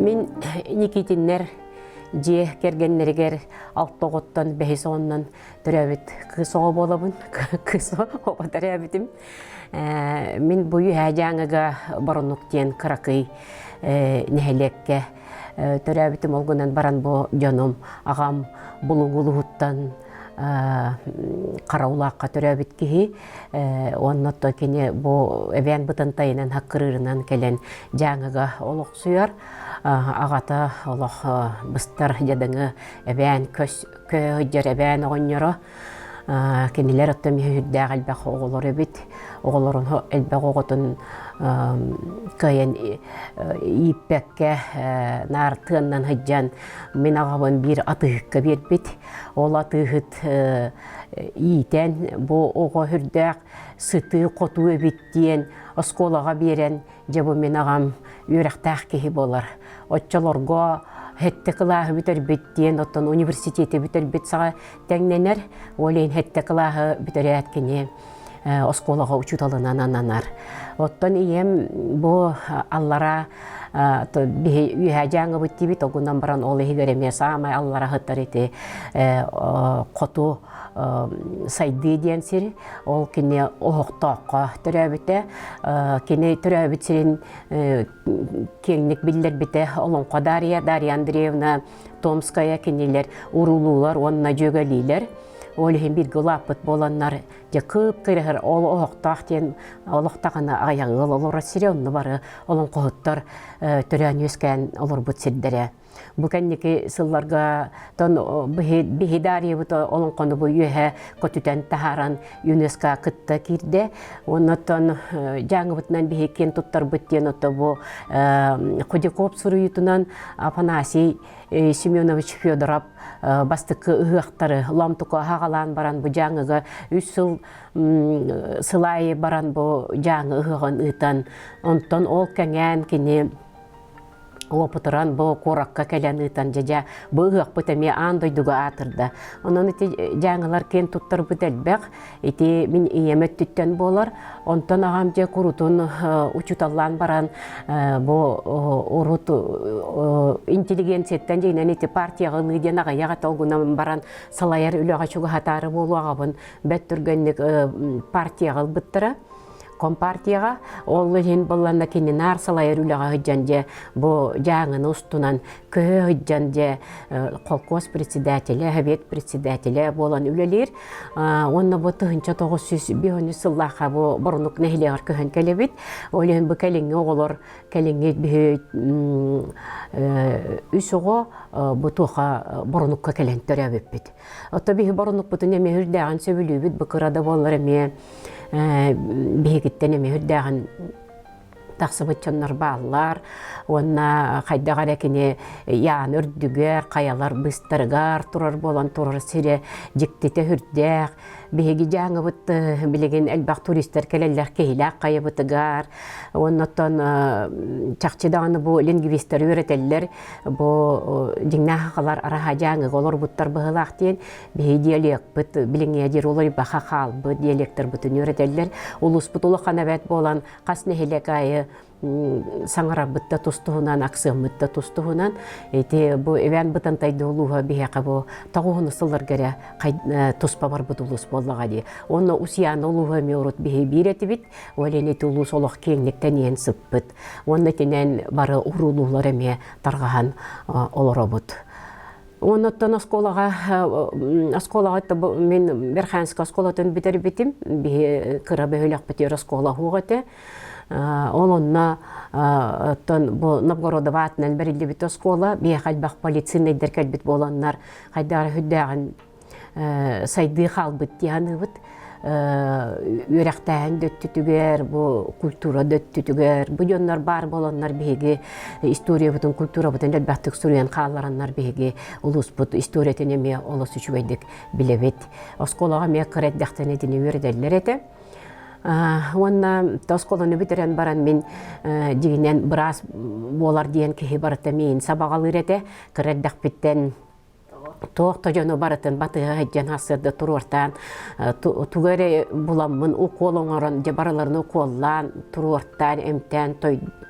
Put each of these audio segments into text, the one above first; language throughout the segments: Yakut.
Мин Никитиннэр дьиэ кэргэннэригэр алта оҕоттон бэһис оҕоннон төрөөбүт кыыс оҕо буолабын. Кыыс оҕо төрөөбүтүм. Мин бу Үөһээ Дьааҥыга Боронук диэн кыракый нэһилиэккэ төрөөбүтүм. Ол гынан баран бу дьонум аҕам Булуҥ улууһуттан Хараулаахха төрөөбүт киһи. Уонна то кини бу эбээн Бытантайынан хаккырыырынан кэлэн Дьааҥыга олохсуйар. Аҕата олох быстар дьадаҥы эбээн көс көһө эбээн оҕонньоро. Кинилэр оттон үрдээх элбэх оҕолор эбит. Оҕолорун элбэх оҕотун кыайан ииппэккэ наар тыаннан сылдьан мин аҕабын биир атыыһыкка биэрбит. Ол атыыһыт иитэн бу оҕо үрдээх сытыы-хотуу эбит диэн оскуолаҕа биэрэн дьэ бу мин аҕам үөрэхтээх киһи буолар. Оччолорго сэттэ кылааһы бүтэрбит диэн оттон университеты бүтэрбит саҕа тэҥнэнэр. Ол иһин сэттэ кылааһы бүтэрээт кини оскуолаҕа учууталынан ананар. Оттон ийэм бу аллара биһи үөһээ дьааҥыбыт диибит, огунан баран ол иһигэр эмиэ саамай аллара сытар ити хоту сайдыы диэн сир. Ол кини Оһохтооххо төрөөбүтэ. Кини төрөөбүт сирин киэҥник биллэрбитэ Олоҥхо Дарья, Дарья Андреевна Томская кинилэр уруулуулар уонна дьүөгэлиилэр. Ол иһин бииргэ улааппыт буоланнар дьэ кып-кыраһыр ол оһохтоох диэн олохтоҕуна аҕыйах ыал олорор сирэ онно бары олоҥхоһуттар төрөөн үөскээн олорбут сирдэрэ. Бу кэнники сылларга тон биһи Дарьябыт олоҥхону бу үөһэ көтүтэн таһааран ЮНЕСКО кытта киирдэ. Оннотон дьааҥыбытынан биһи киэн туттарбыт диэн ото бу Худяков суруйуутунан Афанасий Семенович Федоров бастакы ыһыахтары Ломтуку аһаҕалаан баран бу Дьааҥыга үс сыл сылайы баран бу Дьааҥы ыһыаҕын ыытан онтон ол кэҥээн кини уопутуран бу куоракка кэлэн ыытан дьэ бу ыһыахпыт эмиэ аан дойдуга аатырда. Онон ити дьааҥылар киэн туттарбыт элбэх. Ити мин ийэм өттүттэн буолар. Онтон аҕам дьэ курутун учууталлаан баран бу урут интеллигенцияттан дьиҥинэн ити партияҕа ылыы диэн аҕыйах этэ ол гынан баран салайар үлэҕэ чугаһатаары буолуо аҕабын бэрт түргэнник партияҕа ылбыттара. Компартияҕа ол иһин буолланна кини наар салайар үлэҕэ сылдьан дьэ бу дьааҥыны устунан көһө сылдьан дьэ холкуос председателэ, совет председателэ буолан үлэлиир. Уонна бу 1905 сыллаахха бу Боронук нэһилиэгэр көһөн кэлэбит. Ол иһин бу кэлиҥҥи оҕолор кэлиҥҥи биһи үс оҕо бу туоха Боронукка кэлэн төрөөбүппүт. Ото биһи Боронукпутун эмиэ үрдээҕин сөбүлүүбүт, бу кыра да буоллар эмиэ биһигиттэн эмиэ үрдээҕин тахсыбыт дьоннор бааллар уонна хайдах эрэ кини яан үрдүгэр хайалар быыстарыгар турар буолан турар сирэ дьиктитэ үрдээх биһиги дьааҥыбыт билигин элбэх туристар кэлэллэр киһилээх хайабытыгар уонна оттон чахчы даҕаны бу лингвистэр үөрэтэллэр бу дьиҥнээх сахалар араһа дьааҥыга олорбуттар быһыылаах диэн биһи диалекпыт билиҥҥи диир уларыйбаха хаалбыт диалектарбытын үөрэтэллэр улууспут улахан эбэт буолан хас нэһилиэк аайы саҥарарбыт да тус-туһунан, аксыаммыт да тус-туһунан. Ити бу Иван Бытантайды улууһа биһиэхэ бу тоҕуһуну сылларга эрэ туспа барбыт улуус буоллаҕа дии. Онно Усуйаана улууһа эмиэ урут биһи биир этибит. Ол иһин ити улуус олох киэҥник тэнийэн сыппыт. Уонна итинэн бары уруулуулар эмиэ тарҕаһан олоробут. Оннуттан оскуолаҕа оскуолаҕа мин Верхоянскай оскуолатын бүтэрбитим. Биһи кыра бөһүөлэкпитигэр оскуола суох этэ. Ол онно оттон бу Новгородова аатынан бэриллибит оскуола биһиэхэ элбэх полицейнайдар кэлбит буоланнар хайдах эрэ сүрдээҕин сайдыы хаалбыт дии саныыбыт. Үөрэхтээһин да өттүтүгэр, бу культура да өттүтүгэр, бу дьоннор баар буоланнар биһиги историябытын, культурабытын элбэхтик суруйан хааллараннар биһиги улууспут историятын эмиэ олус үчүгэйдик билэбит. Оскуолаҕа эмиэ кыра эрдэхтэн итини үөрэтэллэр этэ. Уонна оскуоланы бүтэрэн баран мин дьиҥинэн быраас буолар диэн киһи барыта миин сабаҕалыыр этэ. Кыра эрдэхпиттэн. Туох да дьону барытын батыһа сылдьан сарсыарда туруортаан тугу эрэ буламмын укуол оҥорон дьэ барыларын укуоллаан туруортаан эмтээн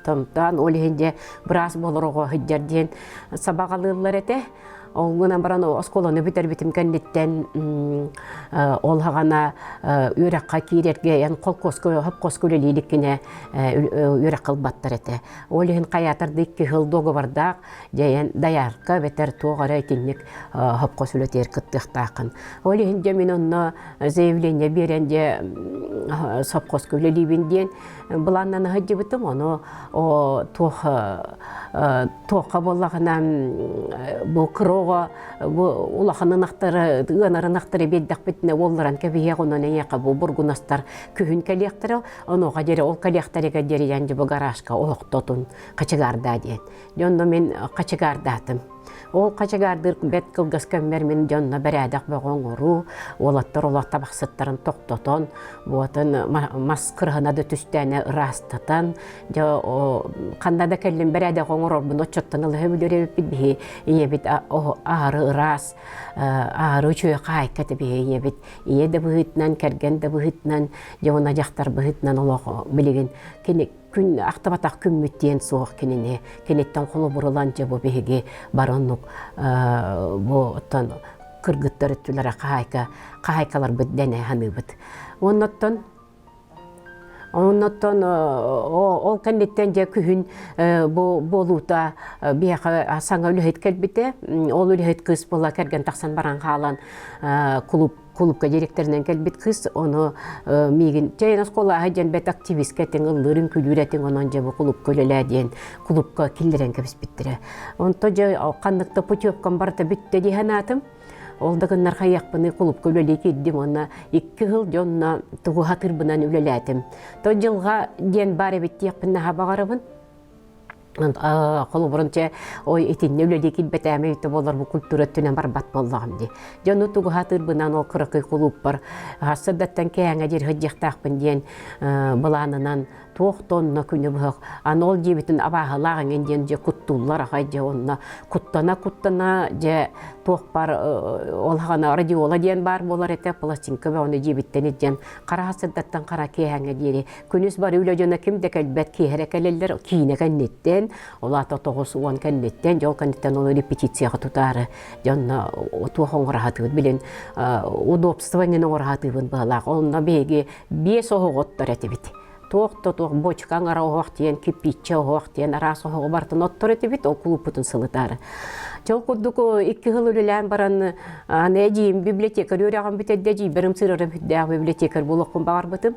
томтоон ол иһин дьэ быраас буолар оҕо сылдьар диэн сабаҕалыыллар этэ. Ол гынан баран оскуоланы бүтэрбитим кэнниттэн ол хаҕана үөрэххэ киирэргэ эн холкуоска хопкуоска үлэлии иликкинэ үөрэххэ ылбаттар этэ. Ол иһин хайаатар да икки сыл дуогабардаах дьайан дайаарка эбэтэр туох эрэ итинник хопкос үлэтигэр кыттыахтааххын. Ол иһин дьэ мин онно заявление биэрэн дьэ сопхуоска үлэлиибин диэн былааннана сылдьыбытым. Ону туох туохха буоллаҕына бу кыра оҕо бу улахан ынахтары ыанар ынахтары биэрдэхпитинэ уолларан кэбиһиэх онон эйиэхэ бу бургунастар күһүн кэлиэхтэрэ онуоха диэри ол кэлиэхтэригэр диэри дьэ бу гаражка оһохтотун хачыгаардаа диэн Дьонно мин хачыгаардаатым. Ол хачыгаардыыр бэрт кылгас кэммэр мин дьонно бэрээдэк бөҕө оҥоруу, уолаттар олох табахсыттарын тохтотон, буотун мас кырыһына да түстээнэ ыраастатан, дьэ ханна да кэллим бэрээдэк оҥорорбун оччоттон ыла сөбүлүүр эбиппит биһи ийэбит аһары ыраас, аһары үчүгэй хаайка этэ биһи ийэбит. Ийэ да быһыытынан, кэргэн да быһыытынан, дьэ уонна дьахтар быһыытынан олох билигин кини күн ахтыбатах күммүт диэн суох кинини киниттэн холобур ылан дьэ бу биһиги бары оннук бу оттон кыргыттар өттүлэрэ хаһаайка хаһаайкаларбыт дэнэ саныыбыт оннуттан Оннуттан ол кэнниттэн дьэ күһүн бу буолуута биһиэхэ саҥа үлэһит кэлбитэ. Ол үлэһит кыыс буола кэргэн тахсан баран хаалан клуб кулуупка директорынан кэлбит кыыс ону миигин чэйин оскуолаһа диэн бэт активистка этиҥ ыллыыр үҥкүүлүүр этиҥ онон дьэ бу кулуупка үлэлээ диэн кулуупка киллэрэн кэбиспиттэрэ онто дьэ ханнык да путевкам барыта бүттэ дии санаатым ол да гыннар хайыахпыный кулуупка үлэлии киирдим уонна икки сыл дьонно тугу хатыырбынан үлэлээтим то дьылҕа диэн баар эбит диэхпин наһаа баҕарабын Холобурун чэ, ой итиннэ үлэлии киирбэтээми үтэ буолар бу культура өттүнэн барбат буоллаҕым дии. Дьону тугу сатыырбынан ол кыракый кулууппар сырдаттан кээҥэ диир сылдьыахтаахпын диэн былаанынан туох да онно күнү быһах аны ол диэбитин абааһылаах эҥин диэн дьэ куттууллар аҕай дьэ онно куттана-куттана дьэ туох бар ол хаҕана радиола диэн баар буолар этэ пластинка бөҕөнү дьиэбиттэн илдьэн хара сырдаттан хара киэһээҥҥэ диэри Күнүс бары үлэ дьоно ким да кэлбэт, киэһэрэ кэлэллэр, киинэ кэнниттэн, ол аата 90 кэнниттэн, дьол кэнниттэн ол репетицияҕа тутаары дьонно туох оҥоро билин удобство иннин оҥоро сатыыбын быһалаах. Онно биһиги биэс оһоҕоттор этибит. Туох да туох бочка аҥара оһох диэн, кирпииччэ оһох диэн араас оһоҕу барытын оттор этибит, ол кулууппутун сылытаары. Дьол курдук икки сыл үлэлээн баран аны эдьиийим библиотекарь үөрэҕин бүтэрдэ, эдьиийбэр ымсыырарым сүрдээх библиотекарь буолуохпун баҕарбытым.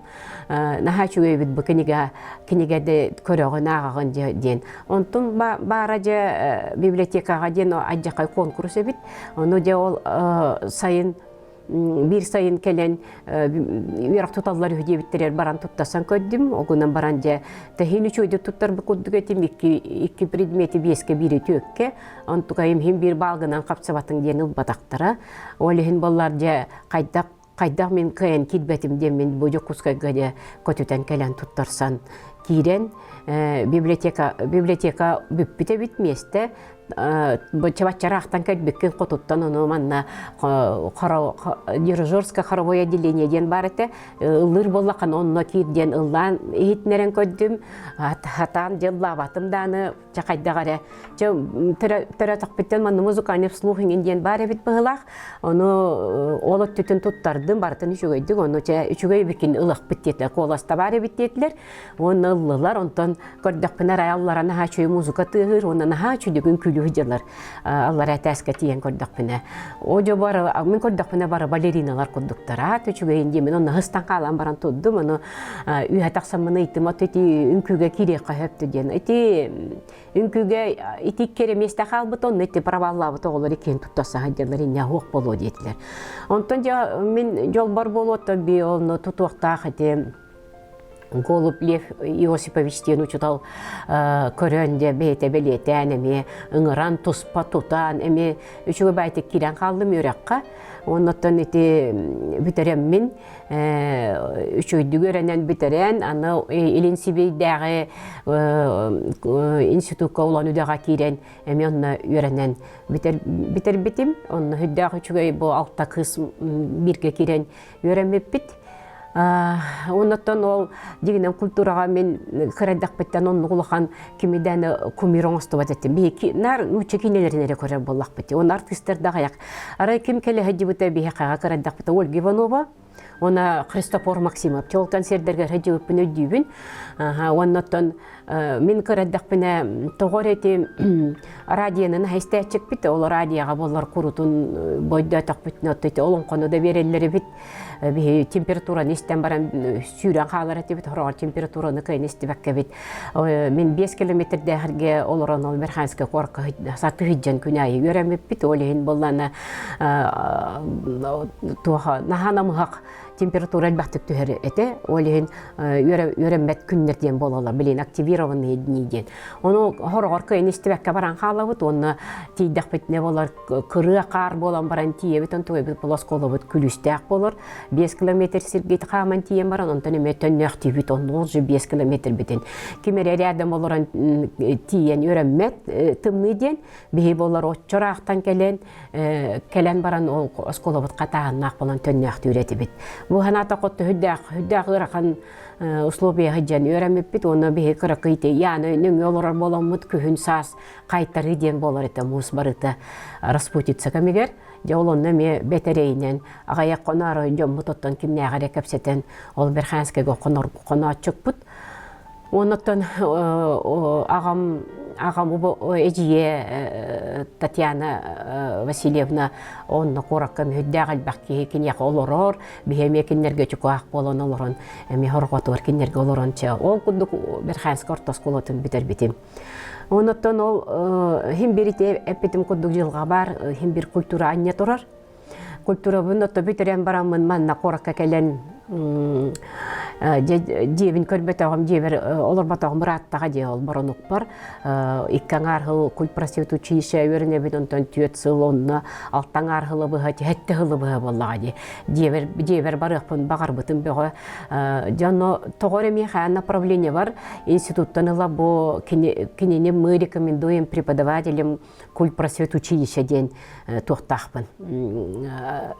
наһаа үчүгэй эбит бу кинигэ кинигэ да көрөҕүн ааҕаҕын диэн онтун баара дьэ библиотекаҕа диэн алдьархай конкурс эбит ону дьэ ол сайын биир сайын кэлэн үөрэх туталлар үһү диэбиттэригэр баран туттарсан көрдүм огунан баран дьэ тэһиин үчүгэйдик туттарбыт курдук этим икки икки предмети биэскэ биири түөккэ онтукайым иһин биир баалгынан хапсыбатыҥ диэн ылбатахтара ол иһин боллар дьэ хайдах хайдах мин кыайан киирбэтим диэммин бу Дьокуускайга дьэ көтүтэн кэлэн туттарсан киирэн библиотека библиотека бүппүт эбит миэстэ чабаччараахтан кэлбиккин хотуттан ону манна Дирижерское хоровое отделение диэн баар этэ ыллыыр буоллаххына онно киир диэн ыллаан иһитиннэрэн көрдүм хатаан дьыллаабатым дааны чэ хайдах эрэ чэ төрөтөхпүттэн манна музыкальный вслух иҥин диэн баар эбит быһылаах ону ол өттүтүн туттардым барытын үчүгэйдик ону чэ үчүгэй эбиккин ылахпыт диэтилэр куоласта баар эбит диэтилэр уонна ыллылар онтон көрдөхпүнэ арай аллара наһаа үчүгэй музыка тыаһыыр уонна наһаа үчүгэй күлүү дьылар аллара этээскэ тиийэн көрдөхпүнэ о дьэ бары мин көрдөхпүнэ бары балериналар курдуктар аат үчүгэйин диэмин онно хыстан хаалан баран турдум ону үөһэ тахсаммын ыйыттым от ити үҥкүүгэ киириэххэ сөптө диэн ити үҥкүүгэ ити икки эрэ миэстэ хаалбыт онно ити проваллаабыт оҕолор иккиэн туттарса сылдьаллар инньэ суох буолуо диэтилэр онтон дьэ мин дьолбор буолуоттан би онно тутуохтаах ити. Голуб Лев Иосипович диэн учуутал көрөн дьэ бэйэтэ бэлиэтээн эмиэ ыҥыран туспа тутан эмиэ үчүгэй баайтык киирэн хааллым үөрэххэ. Оннуттан ити бүтэрэммин үчүгэйдик үөрэнэн бүтэрэн аны Илин Сибиирдээҕи институкка Улан Үдэҕэ киирэн эмиэ онно үөрэнэн бүтэрбитим. Онно сүрдээх үчүгэй бу алта кыыс бииргэ киирэн үөрэммиппит. Оннуттан ол дьиҥинэн культураҕа мин кыра эрдэхпиттэн оннук улахан кимидэни кумир оҥостубат этим. Биһиги наар нуучча киинэлэрин эрэ көрөр буоллахпыт. Уонна артыыстар да аҕыйах. Арай ким кэлэ сылдьыбыта биһиэхэҕэ кыра эрдэхпитэ Ольга Иванова уонна Христофор Максимов. Чол концердэргэ сылдьыбыппын өйдүүбүн. Уонна оттон мин кыра эрдэхпинэ тоҕо эрэ ити радионы наһаа истээччикпит. Ол радиоҕа буоллар курутун бойдоотохпутуна отто ити олоҥхону да биэрэллэр эбит. Биһи температураны истэн баран сүүрэн хаалар этибит, хороҕор температураны кыайан истибэккэбит. Мин 5 километрдээхэргэ олорон ол Верханскай куоракка сатыы сылдьан күн аайы үөрэммиппит. Ол иһин буоллаана туоха наһаа намыһах температура элбэхтик түһэр этэ. Ол иһин үөрэммэт күннэр диэн буолаллар. Билин активированные дни диэн. Ону хороҕор кыайан истибэккэ баран хаалабыт уонна тиийдэхпитинэ болар кырыа хаар буолан баран тиийэбит, онтон эбит бұл оскуолабыт күлүүстээх болор. 5 километр сиргэ хааман тиийэн баран, онтон эмиэ төннөөхтүүбүт, онно уже 5 километр битин. Ким эрэ рядом олорон тиийэн үөрэммэт тымныы диэн, биһи болар оччораахтан кэлэн, кэлэн баран ол оскуолабыт хатааһыннаах болон төннөөхтүүр этибит. Бу ханаата хотто хүддээх, хүддээх ыарахан условия сылдьан үөрэммиппит уонна биһи кыракый яны нөҥүө олорор боломмут күһүн саас хайтарыы диэн буолар этэ муус барыта распутица кэмигэр дьэ ол онно эмиэ бэтэрэйинэн аҕыйах хоноору дьоммут оттон кимнээҕи эрэ кэпсэтэн ол Верханскайга хонооччукпут Оннуттан аҕам аҕам эдьиийэ Татьяна Васильевна онно куоракка мүһүрдээх элбэх киһи киниэхэ олорор, биһи эмиэ кинилэргэ чукаах буолан олорон, эмиэ хорҕотугар кинилэргэ олорон чэ ол курдук Верхоянскай орто оскуолатын бүтэрбитим. Оннуттан ол хим бир ити эппитим курдук дьылҕа баар, хим бир культура анньа турар. Культурабын ото бүтэрэн бараммын манна куоракка кэлэн дьиэбин көрбөтөҕүм, дьиэбэр олорботоҕум ырааттаҕа дьиэ ол боронукпар. Икки аҥаар сыл культпросвет училище үөрэнэбин, онтон түөрт сыл онно алта аҥаар сылы быһа, сэттэ сылы быһа буоллаҕа дии. Дьиэбэр, дьиэбэр барыахпын баҕарбытым бөҕө. Дьоно тоҕо эрэ миэхэ направление бар институттан ыла бу кинини мы рекомендуем преподавателям культпросвет училище диэн туохтаахпын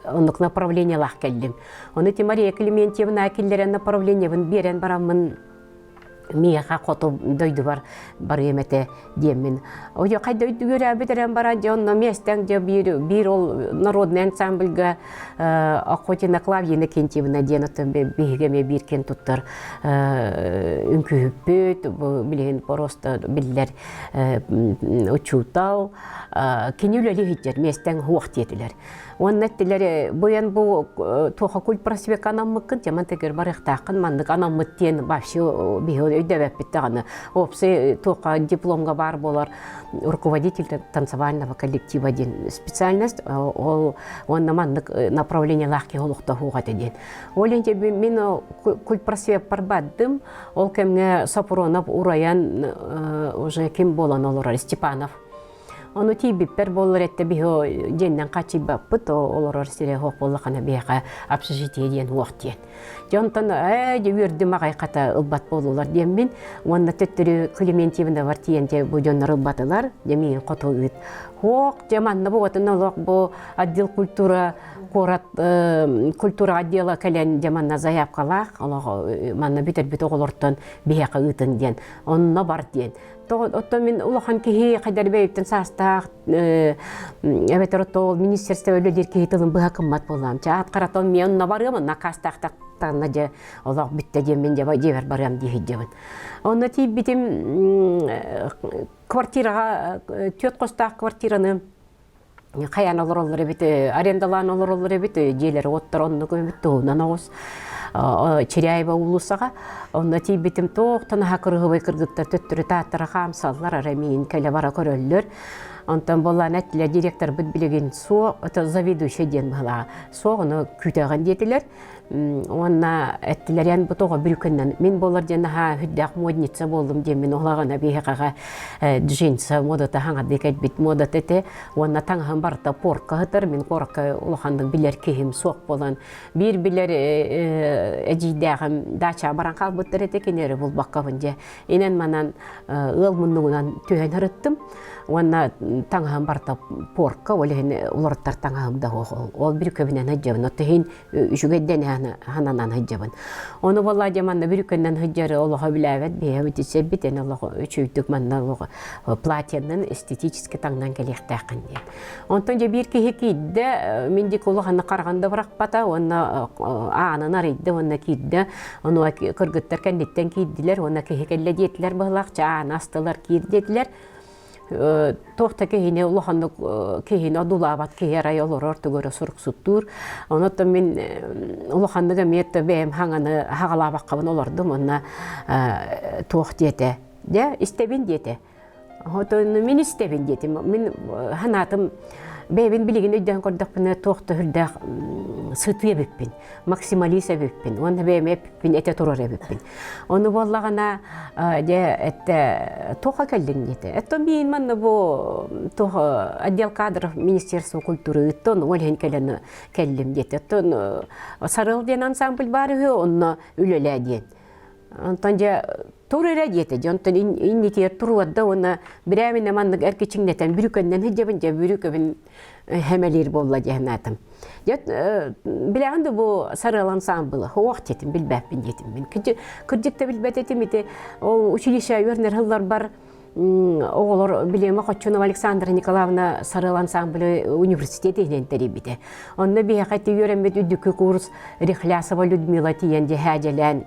оннук направлениелаах кэллим. Ону ити Мария Климентьевна киллэрэн направлениебын биэрэн бараммын миэхэ хоту дойдубар барыам этэ диэммин. Ой, хайда үөрээбит эрэн баран дьэ онно миэстэҥ дьэ биир, биир ол народный ансамбльга Охотина Клавдия Иннокентьевна диэн оттон биһиги эмиэ биир киэн туттар үҥкүүһүппүт, билигин просто биллэр учуутал кини үлэлии сылдьар миэстэҥ суох диэтилэр. Уонна эттилэр быйан бу туоха культпросвекка анаммыккын тема тегер барыахтааххын маннык анаммыт диэн вообще биһи өйдөбөппүт даҕаны. Опсай туоха дипломга баар буолар руководитель танцевального коллектива диэн специальность ол уонна маннык направлениелаах киһи олохтоһуох этэ диэн. Ол иһин мин культпросвекпар бардым. Ол кэмҥэ Сопронов урайан уже ким буолан олорор Степанов. Ону тиийбиппэр буоллар этте биһи дьиэннэн хачыйбаппыт олорор сирэ суох буоллахына биһиэхэ общежитие диэн уох диэн. Дьэ онтон ээ дьэ үөрдүм аҕай хата ылбат буоллулар диэммин уонна төттөрү Клементьевнабар тиийэн дьэ бу дьоннор ылбатылар дьэ миигин хоту ыыт. Хуох дьэ манна буотун олох бу отдел культура куорат культура отдела кэлэн дьэ манна заявкалаах олох манна бүтэрбит оҕолортон биһиэхэ ыытын диэн онно бар диэн оттон мин улахан киһи хайдар бэйэбиттэн саастаах эбэтэр отто ол министерство үлэлиир киһи тылын быһа кыммат буоллаам чэ аат харатон мен онно барыам онно аккаастаахтахтарына дьэ олох бүттэ диэммин дьэ дьиэбэр барыам дии сылдьабын онно тиийбитим квартираҕа түөрт хостоох квартираны хайаан олороллор эбит, арендалаан олороллор эбит, дьиэлэри оттор оннук эбит туһунан оҕус Черяева уулуссаҕа. Онно тиийбитим туохтан аһа кырыһыбай кыргыттар төттөрү тааттара хаамсаллар, арай миин кэлэ бара көрөллөр. Онтон буоллаан эттилэр директорбыт билигин суох, это заведующий диэн быһалааҕа. Суох, ону күүтэҕин диэтилэр. Уонна эттилэр эн бу тоҕо бүрүкүннэн мин буолар диэн наһаа үрдээх модница буоллум диэн мин улаҕана биһиэхэҕэ джинса муодата хаҥардыы кэлбит муодата этэ уонна таҥаһым барыта порка сытар мин куоракка улаханнык билэр киһим суох буолан биир билэр эдьиийдээҕим даачаҕа баран хаалбыттар этэ кини эрэ булбаккабын дьэ инэн манан ыал муннугунан түһэн ырыттым уонна таҥаһым барыта порка ол иһин уларыттар таҥаһым да ол бүрүкэбинэн сылдьабын оттон иһин үчүгэйдэн хананан сылдьабын. Ону буолла дьэ манна бүрүкэннэн сылдьары олоҕо билээбэт биһэбит исэбит эн олоҕо үчүгдүк манна олоҕо платьянан эстетически таҥнан кэлиэхтээххин диэн. Онтон дьэ биир киһи киирдэ, мин диэки улаханнык хараҕын да бырахпата уонна аанын арыйда уонна киирдэ. Ону кыргыттар кэнниттэн киирдилэр уонна киһи кэллэ диэтилэр быһылаах, чэ ааны астылар киир диэтилэр. Туох да киһини улаханнык киһини одуулаабат киһи арай олорор тугу эрэ суруксуттуур. Онон мин улаханнык эмиэ бэйэм хаҥаны хаҕалаабаккабын олордум уонна туох диэтэ дьэ истэбин диэтэ. Отон мин истэбин диэтим. Мин санаатым бэйэбин билигин өйдөөн көрдөхпүнэ туох да үрдээх сытыы эбиппин, максималист эбиппин уонна бэйэм эппин этэ турар эбиппин. Ону буоллаҕына дьэ этте туохха кэллиҥ диэтэ. Оттон миин манна бу туох отдел кадров Министерства культуры ыыттан ол иһин кэлэн кэллим диэтэ. Оттон Сарыл диэн ансамбль баар үһү онно үлэлээ диэн. Онтон дьэ тур эрэ диэтэ. Дьэ онтон иннитигэр туруорда уонна бирээминэ маннык эргичиҥнэтэн бүрүкэннэн сылдьабын дьэ бүрүкэбин хэмэлиир буолла диэн аатым. Дьэ билэҕин да бу Сарыал ансаамбыла суох диэтим билбэппин диэтим мин. Кырдьык да билбэт этим ити ол училище үөрэнэр сылларбар оҕолор Билиэма Хоччунова Александра Николаевна Сарыал ансамблы университет иһинэн тэрийбитэ. Онно биһиэхэ ити үөрэммит үрдүкү курс Рихлясова Людмила тиийэн дьэһээдьэлээн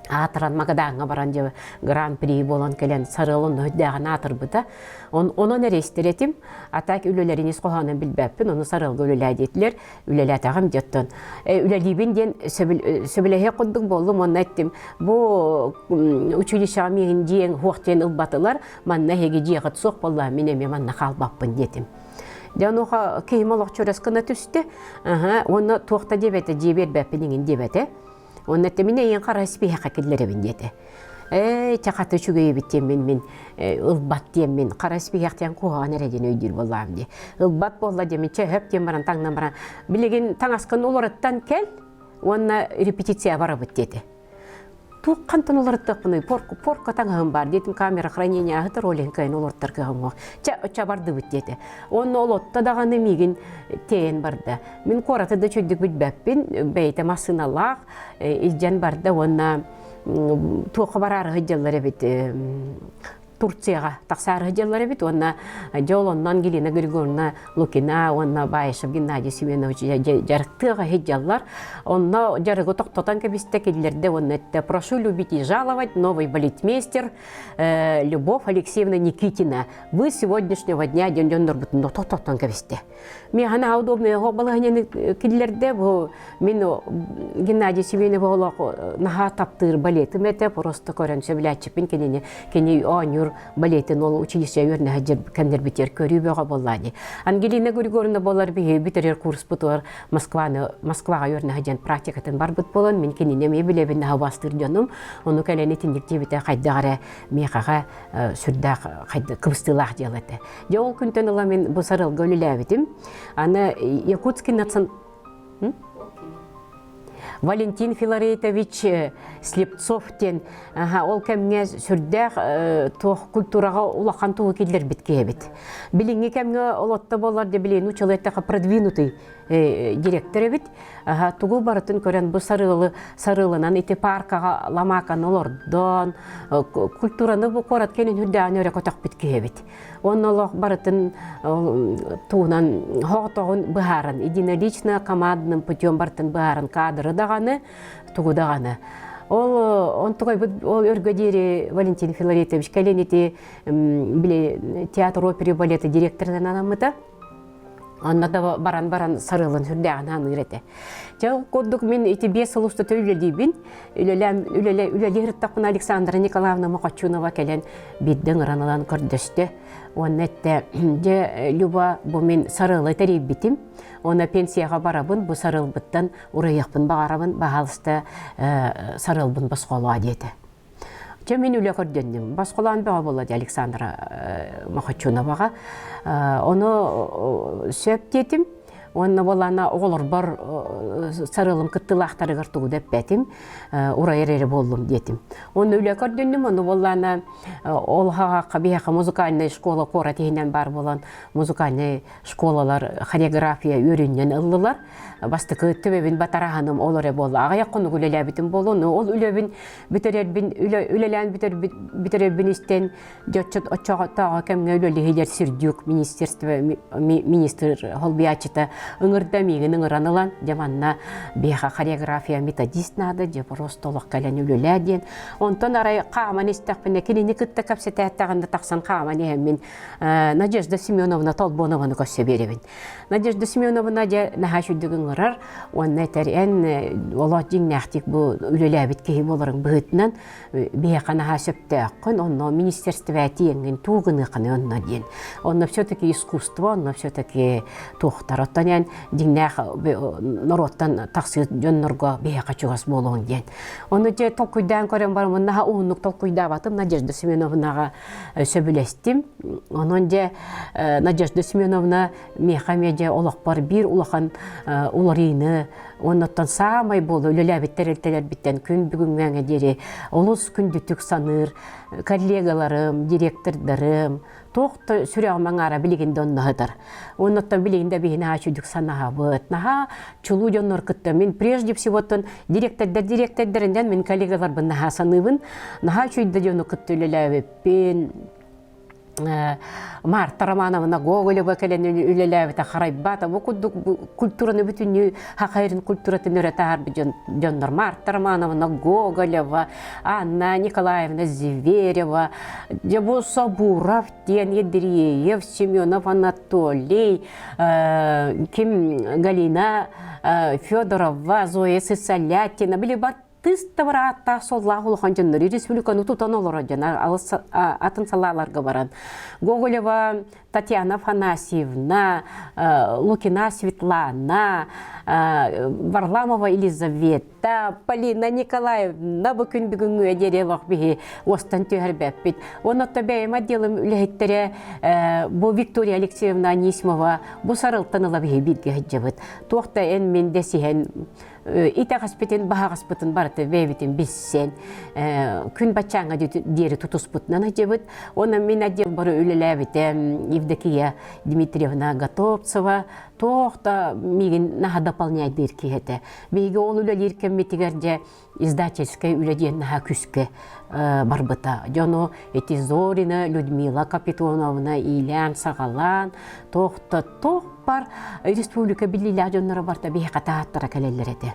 аатыран Магадааҥҥа баран дьэ гран-при буолан кэлэн Сарыал онно үрдээҕин аатырбыта. Онон эрэ истэр этим. А так үлэлэрин ис хоһоонун билбэппин, ону Сарыалга үлэлээ диэтилэр. Үлэлээтэҕим дьэ оттон үлэлиибин диэн сөбүлэһиэх курдук буоллум уонна эттим бу училищеҕа миигин дьиэҥ суох диэн ылбатылар манна эһиги дьиэҕит суох буолла мин эмиэ манна хаалбаппын диэтим. Дьэ онуоха киһим олох чөрөс гына түстэ. Уонна туох да диэбэтэ, дьиэ биэрбэппин иҥин диэбэтэ. Уонна эттэ мин эйиэн хара испиэхэ киллэрэбин диэтэ. Ээ, чэ хата үчүгэй эбит диэммин мин ылбат диэммин хара испиэхтэн куһаҕан эрэ диэн өйдүүр буоллаҕым дии. Ылбат буолла диэммин чэ өп диэн баран таҥнан баран билигин таҥаскын уларыттан кэл уонна репетиция барабыт диэтэ. Туоххантан уларыттахпыный порка таҥаһым баар диэтим камера хранения аһытар ол иһин кыайан олортор кыһаммах. Чэ оччо бардыбыт диэтэ. Уонна ол отто даҕаны миигин тэйэн барда. Мин куораты да үчүгдүк билбэппин, бэйэтэ массыыналаах илдьэн барда уонна туохха бараары сылдьаллар эбит Турцияҕа тахсаары сылдьаллар эбит уонна дьэ ол онно Ангелина Григорьевна Лукина уонна Баишев Геннадий Семенович дьарыктыаҕа сылдьаллар. Онно дьарыгы тохтотон кэбистэ киллэрдэ уонна эттэ «Прошу любить и жаловать новый балетмейстер Любовь Алексеевна Никитина. Вы с сегодняшнего дня» диэн дьоннорбутун тохтотон кэбистэ. Миэхэ наһаа удобный балаһыанньаны киллэрдэ бу мин Геннадий Семенов олох наһаа таптыыр балетым этэ просто көрөн сөбүлээччиппин кинини кини оонньуур балетин ол училище үөрэнэ кэмнэрбитигэр көрүү бөҕө буоллаа дии Ангелина Григорьевна буолар биһи бүтэрэр курспутугар Москваны Москваҕа үөрэнэ сылдьан практикатын барбыт буолан мин кинини эмиэ билэбин наһаа убаастыыр дьонум ону кэлэн итинник диэбитэ хайдах эрэ миэхэҕэ сүрдээх кыбыстыылаах дьыала этэ Дьэ ол күнтэн ыла мин бу сарыалга үлэлээбитим. Аны Якутский национ... Валентин Филаретович Слепцов диэн ол кэмҥэ сүрдээх туох культураҕа улахан тугу киллэрбит киһи эбит. Билиҥҥи кэмҥэ олотто буолар дьэ билигин учуолайтаха продвинутый директор эбит. Тугу барытын көрөн бу сарыалы сарыалынан ити паркаҕа ламааканы олордон культураны бу куорат кэнин үрдээҕин өрө көтөхпүт киһи эбит. Онно олох барытын туһунан хоҕотоҕун быһааран единолично командным путем барытын быһааран кадры даҕаны тугу даҕаны. Ол онтугайбыт ол өргө диэри Валентин Филаретович кэлин ити били театр оперы балета директорынан анаммыта. Онно да баран баран сарыалын сүрдээҕин аныыр этэ. Дьэ ол курдук мин ити биэс сыл устата үлэлиибин. Үлэлээн үлэлэ үлэлии сырыттахпына Александра Николаевна Мохочунова кэлэн биирдэ ыҥыран ылан көрдөстө. Уонна эттэ, дьэ Люба, бу мин сарыалы тэрийбитим. Уонна пенсияҕа барабын, бу сарыалбыттан урайыахпын баҕарабын, баһаалыста сарыалбын босхолоо диэтэ. Дьэ мин үлэ көрдөннүм. Босхолоон бөҕө буолла дии Александра Мохочуноваҕа. Ону сөп диэтим. Уонна буоллаана оҕолорбор сарыалым кыттыылаахтарыгар тугу да эппэтим, урайар эрэ буоллум диэтим. Уонна үлэ көрдөннүм, ону буоллаана ол хаҕаахха биһиэхэ музыкальнай школа куорат иһинэн баар буолан музыкальнай школалар хореография үөрүннэн ыллылар. Бастакы төбөбүн батараһаным ол эрэ буолла. Аҕыйах хонук үлэлээбитим буолуо. Ол үлэбин бүтэрэрбин үлэлээн бүтэрэрбин истэн оччоҕо кэмҥэ үлэлиһилэр Сердюк министерство министр холбуйааччыта ыҥырда миигин ыҥыран ылан дьэ манна биһиэхэ хореография методист наада дьэ просто олох кэлэн үлэлээ диэн онтон арай хааман истэхпинэ кинини кытта кэпсэтээттэҕинэ тахсан хааман иһэммин Надежда Семеновна Толбонованы көрсө биэрэбин. Надежда Семеновна дьэ наһаа үчүгдүк ыҥырар уонна этэр эн олох дьиҥнээхтик бу үлэлээбит киһи буоларыҥ быһыытынан биһиэхэ наһаа сөптөөххүн, онно министерствэ тиийэҥҥин туу гыныаххыный онно диэн. Онно все-таки искусство, онно все-таки туохтар. Оттон эн дьиҥнээх норуоттан тахсыы дьоннорго биһиэхэ чугас буолуоҥ диэн. Ону дьэ толкуйдаан көрөн бараммын наһаа уһуннук толкуйдаабатым Надежда Семеновнаҕа сөбүлэстим. Онон дьэ Надежда Семеновна миэхэ эмиэ дьэ олохпор биир улахан уларыыны оннуттан саамай буола үлэлээбит тэрилтэлэрбиттэн күн бүгүҥҥэ диэри олус күндүтүк саныыр коллегаларым, директордарым туох да сүрэҕим аҥаара билигин да онно сытар. Оннуттан билигин да биһи наһаа үчүгдүк санаһабыт, наһаа чулуу дьоннор кытта мин прежде всего-тон директордар директордэринэн мин коллегаларбын наһаа саныыбын, наһаа үчүгэй да дьону кытта үлэлээбиппин, Марта Романовна Гоголева кэлэн үлэлээбитэ харайбата бу курдук культураны бүтүннүү хахайрын культуратын өрө таһаарбыт дьоннор Марта Романовна Гоголева, Анна Николаевна Зверева, дьэ бу Собуров диэн Ядреев, Семенов Анатолий, ким Галина Федорова, Зоя Сысолятина, били тыс да ааттаах суоллаах улахан дьоннор республиканы тутан олорор дьон атын салааларга баран Гоголева Татьяна Афанасьевна, Лукина Светлана, Варламова Елизавета, Полина Николаевна бу күн бүгүҥҥү диэри олох биһи уостан түһэрбэппит. Онно бэйэм отделым үлэһиттэрэ бу Виктория Алексеевна Анисимова бу сарылтан ыла биһи бииргэ сылдьабыт. Туох да эн мин дэсиһэн итэҕэспитин, баһаҕаспытын барыта бэйэбитин билсэн, күн баччааҥҥа диэри тутуспутунан сылдьабыт. Онон мин отдел бары үлэлээбитэ Евдокия Дмитриевна Готовцева туох да миигин наһаа дополняйдыыр киһи этэ. Биһиги ол үлэлиир кэммитигэр дьэ издательскай үлэ диэн наһаа күүскэ барбыта. Дьону ити Зорина Людмила Капитоновна иилээн-саҕалаан туох да туох бар республика биллиилээх дьонноро барта биһиэхэ таһааттара кэлэллэр этэ.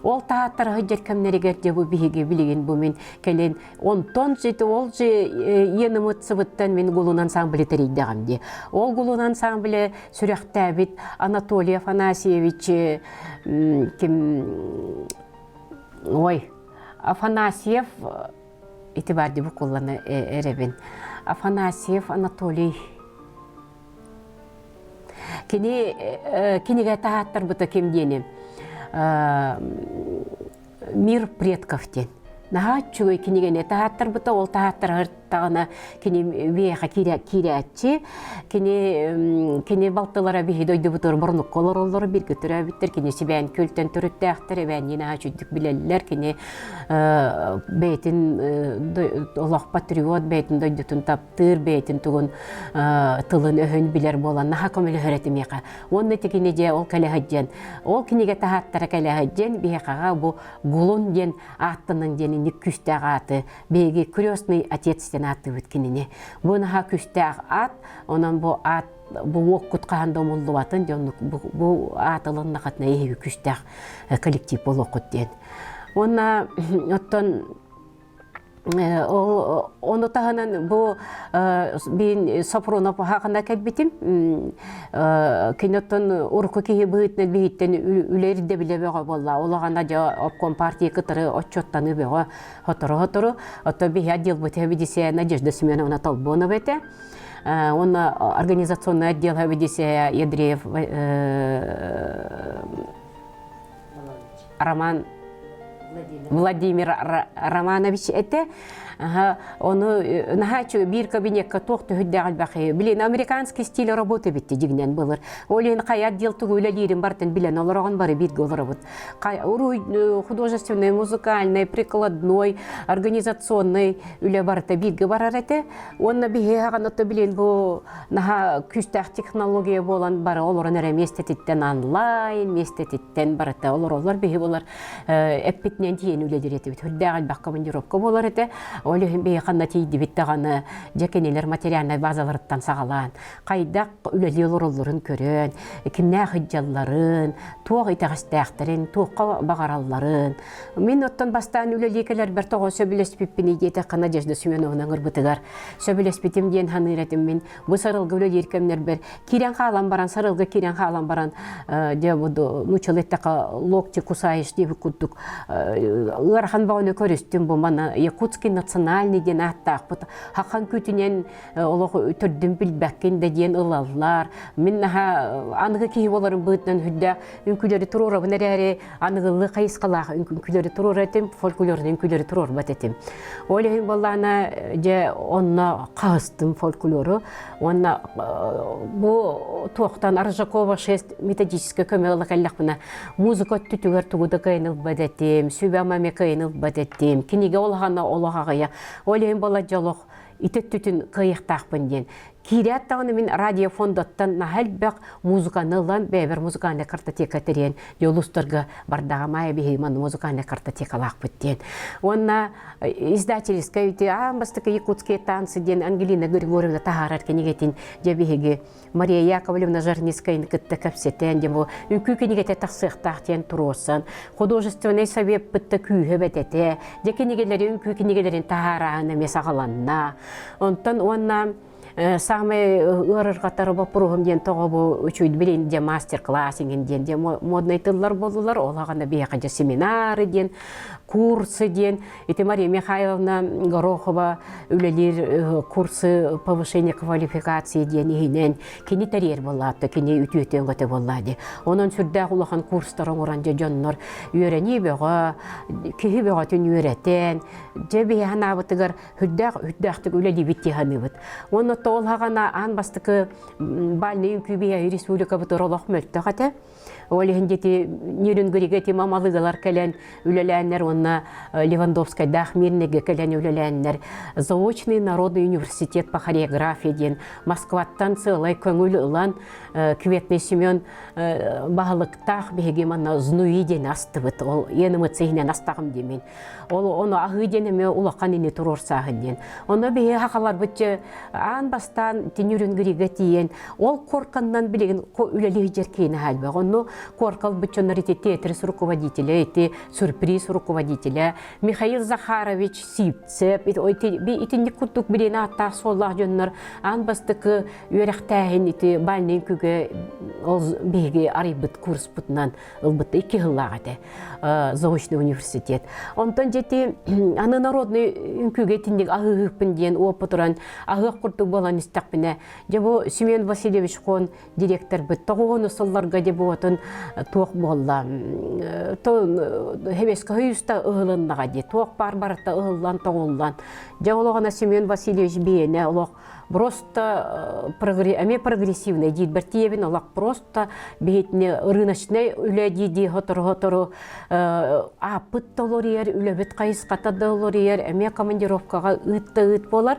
Ол таһааттара сылдьар кэмнэригэр дьэ бу биһиги билигин бу мин кэлин онтон сити ол же иэнымыт сыбыттан мин гулун ансамбле тэрийдэҕим дии. Ол гулун ансамбле сүрэхтээбит Анатолий Афанасьевич ким ой Афанасьев ити бар дии букуллана эрэбин. Афанасьев Анатолий Кини кинигэ таһааттарбыта ким диэни Мир предков диэн. Наһаа үчүгэй кинигэни таһааттарбыта, ол таһааттарыттаҕына кини биһиэхэ киирээччи, кини кини балтылара биһи дойдубутугар Борнукка олороллор, бииргэ төрөөбүттэр, кини Сибээн күөлтэн төрүттээхтэр, эбээннии наһаа үчүгдүк билэллэр, кини бэйэтин олох патриот, бэйэтин дойдутун таптыыр, бэйэтин тугун тылын-өһүн билэр буолан наһаа көмөлөһөр этим миэхэ. Уонна ити кини дьэ ол кэлэ сылдьан, ол кинигэ таһааттара кэлэ сылдьан биһиэхэҕэ бу Гулун диэн ааттанан диэн инник күүстээх ааты биһиги крестный отец диэн ааттыыбыт кинини. Бу наһаа күүстээх аат, онон бу аат бу уоккут хаһан да умуллубатын дьон бу аат ылыннахатына эһиги күүстээх коллектив буолуоххут диэн. Уонна оттон. Ол ону таһынан бу биин Сопрунов хаахына кэлбитим. Кини оттон урукку киһи быһыытынан биһиттэн үлэ ирдэбилэ бөҕө буолла. Улаҕана дьэ обком партия кытары отчуоттаныы бөҕө сотору-сотору. Оттон биһи отделбыт хэбидисэ Надежда Семеновна Толбонова этэ. Уонна организационный отдел хэбидисэ Ядреев Роман Владимир Романович этэ. Ону наһаа биир кабинекка туох төһүрдээх элбэх билин американский стиль работы битти дигинэн былыр. Ол иһин хайа отдел тугу үлэлиирин бартын билэн олороҕун бары бииргэ олоробут. Художественный, музыкальный, прикладной, организационный үлэ барыта бииргэ барар этэ. Уонна биһи хаҕанатта билин бу наһаа күүстээх технология буолан бары олорон эрэ миэстэтиттэн онлайн, миэстэтиттэн барыта олороллор биһи булар эппитинэн тиийэн үлэлиир этибит. Үрдээх элбэх командировка буолар этэ. Ол иһин биһи ханна тиийдибит даҕаны дьэ кинилэр материальнай базаларыттан саҕалаан хайдах үлэлии олороллорун көрөн, кимнээх ыдьалларын, туох итэҕэстээхтэрин, туохха баҕаралларын. Мин оттон бастаан үлэлии кэлэрбэр тоҕо сөбүлэспиппиний диэтэххэ Надежда Семеновна ыҥырбытыгар сөбүлэспитим диэн саныыр этим мин. Бу сарылга үлэлиир кэмнэрбэр киирэн хаалан баран, сарылга киирэн хаалан баран, дьэ бу нууччалыы эттэххэ локти кусаешь диэбит курдук ыарахан бөҕөнү көрүстүм бу мана Якутский национальный диэн ааттаахпыт хахан күтүнэн олох төрдүн билбэккин да диэн ылаллар. Мин наһаа аныгы киһи буоларым быһыытынан үрдээх үҥкүүлэри туруорабын эрээри аныгылыы хайысхалаах үҥкүүлэри туруорар этим, фольклорный үҥкүүлэри туруорбат этим. Ол иһин буоллаҕына дьэ онно хаһыстым фольклору уонна бу туохтан Аржакова 6 методическай көмө ыла кэллэхпинэ музыка өттүтүгэр тугу да кыайан ылбат этим, сүбэ-ама эмиэ кыайан ылбат этим, кинигэ улахана олох аҕыйах. Ол иһин буолла дьэ олох ити өттүтүн кыайыахтаахпын диэн. Киирээт даҕаны мин радиофондаттан наһаа элбэх музыканы ылан, бэйэбэр музыкальнай картотека тэрийэн, дьэ улуустарга бардаҕым аайы биһиги манна музыкальнай картотекалаахпыт диэн. Уонна издательскай ити аан бастакы Якутские танцы диэн Ангелина Григорьевна таһаарар кинигэтин дьэ биһиги Мария Яковлевна Жарницкаяны кытта кэпсэтэн, дьэ бу үҥкүү кинигэтэ тахсыахтаах диэн туруорсан, художественнай совеппытта күүһэ бэтэтэ, дьэ кинигэлэри үҥкүү кинигэлэрин таһаарааһын эмиэ саҕаланна. Онтон уонна самый ыарырҕатар боппуруоһум диэн тоҕо бу үчүгэй билин дьэ мастер-класс иҥин диэн дьэ моднай тыллар буоллулар ол аҕана биһиэхэ дьэ семинары диэн курсы диэн Ити Мария Михайловна Горохова үлэлиир курсы повышения квалификации диэн иһинэн кини тэрийэр буоллаатта, кини үтүөтүөн көтө буоллаа дии. Онон сүрдээх улахан курстар оҥорон дьэ дьоннор үөрэнии бөҕө, киһи бөҕөтүн үөрэтэн, дьэ биһи санаабытыгар үрдээх үрдээхтик үлэлиибит дии саныыбыт. Уонна ол хаҕана аан бастакы бальный үҥкүү биһиги республикабытыгар олох мөлтөх этэ. Ол иһин дети Нерюнгригэ ити мамалыгалар кэлэн үлэлээннэр уонна Левандовскайдаах Мирнеге кэлэн үлэлээннэр Заочный народный университет по хореографии диэн Москваттан сыалай көҥүл ылан Кветный Семен баһылыктаах биһиги манна ЗНУИ диэн астыбыт. Ол ЕНМЦ иһинэн астаҕым диэмин. Ол ону аһыы диэн эмиэ улахан ини туруорсааһын диэн. Ону биһи хахаларбыт аан бастаан Тинюрингрига тиийэн ол корканнан билигин үлэлии сылдьар киһини хаалбах. Онно коркал быччоннор ити театрис руководителя, ити сюрприз руководителя Михаил Захарович Сивцев итинник курдук билиэн ааттаах суоллаах дьоннор аан бастакы үөрэхтээһин ити бальный күгэ ол биһиги арыйбыт курспутунан ылбыт икки сыллаах этэ заочный университет. Онтон дьэти аны народный үҥкүүгэ итинник аһыыһыппын диэн уопутуран аһыах курдук буолан истэхпинэ дьэ бу Семен Васильевич Хон директорбыт тоҕуону сылларга дьэ буотун туох буолла Хевеске хойуста ыһылыннаҕа дии туох баар барыта ыһыллан тоҕуллан дьэ олоҕуна Семен Васильевич биэнэ олох просто эмиэ прогрессивный диирбэр тиийэбин олох просто биһитини рыночнай үлэ дии-дии сотору-сотору ааппыт да олоруйар, үлэбит хайысхата да олоруйар, эмиэ командировкаҕа ыыт да ыыт буолар.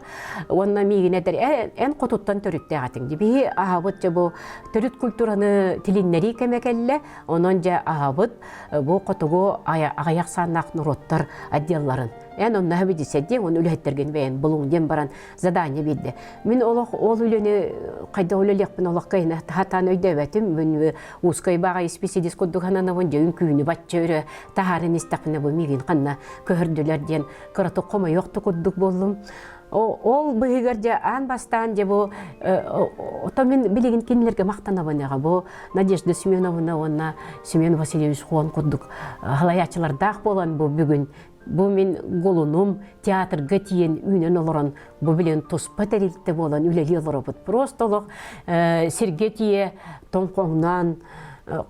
Уонна миигин этэр, эн хотуттан төрүттээх этиҥ дии. Биһи аһабыт дьэ бу төрүт культураны тилиннэрии кэмэ кэллэ, онон дьэ аһабыт бу хотугу аҕыйах сааннаах норуоттар отделларын. Эн онно хэбидисэдиэҥ, оны үлэһиттэргин бэйэн булуҥ диэн баран задание биэрдэ. Мин олох ол үлэни хайдах үлэлиэхпин олох кыайна хатаан өйдөөбөтүм. Мин узкай баҕа исписэлиис курдук сананабын, дьэ үҥкүүнү бачча өрө таһааран истэхпинэ бу миигин ханна көһөрдүлэр диэн кыратык хомойуох да курдук буоллум. Ол быһыгар дьэ аан бастаан дьэ бу ото мин билигин кинилэргэ махтанабын эҕэ бу Надежда Семеновна уонна Семен Васильевич Хуон курдук халайааччылардаах буолан бу бүгүн бу мин голунум театрга тиийэн үүнэн олорон бу билин туспа тэрилтэ буолан үлэлии олоробут. Просто олох сиргэ тиийэ тоҥхоҥноон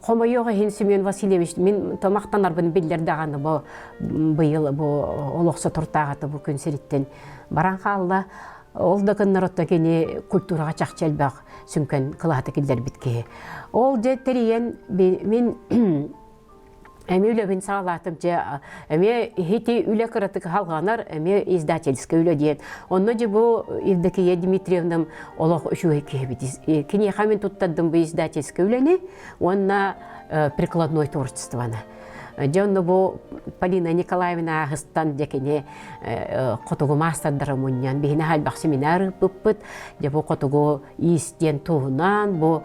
хомойуох иһин Семен Васильевич мин томахтанарбын биллэр даҕаны бу быйыл бу олох сотуртааҕыта бу күн сириттэн баран хаалла. Ол да гыннар отто кини культураҕа чахчы элбэх сүҥкэн кылааты киллэрбит киһи. Ол дьэ тэрийэн мин эмиэ үлэбин саҕалаатым дьэ эмиэ ити үлэ кыратык халҕанар эмиэ издательскай үлэ диэн онно дьэ бу Евдокия Дмитриевнам олох үчүгэй киһибит киниэхэ мин туттардым бу издательскай үлэни уонна прикладной творчествоны дьэ онно бу Полина Николаевна ааһыстан дьэ кини хотугу маастардара мунньан биһини элбэх семинар ыыппыппыт дьэ бу хотугу иис диэн туһунан бу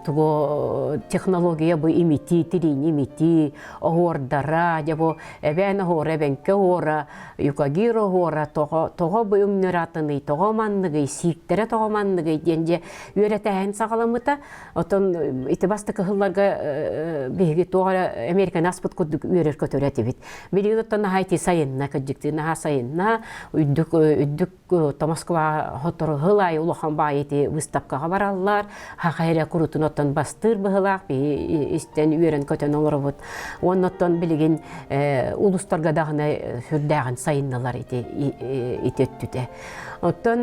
тугу технология бу имитии тириини имитии оһуордара дьэ бу эбээн оһуора эбэҥкэ оһуора юкагир оһуора тоҕо тоҕо бу өҥнөр атыный тоҕо манныгый сииктэрэ тоҕо манныгый диэн дьэ үөрэтээһин саҕаламмыта Оттон ити бастакы сылларга биһиги туох эрэ Американы аспыт курдук үөрэр-көтөр этибит. Билигин оттон наһаа ити сайынна, кырдьыктыы наһаа сайынна, үрдүк үрдүк Москва хотору сыл аайы улахан баайы ити выставкаҕа бараллар, хаха эрэ курутун оттон бастыыр быһылаах биһи истэн үөрэн-көтөн олоробут. Уонна оттон билигин улустарга даҕаны сүрдээҕин сайынналар ити ити өттүтэ. Оттон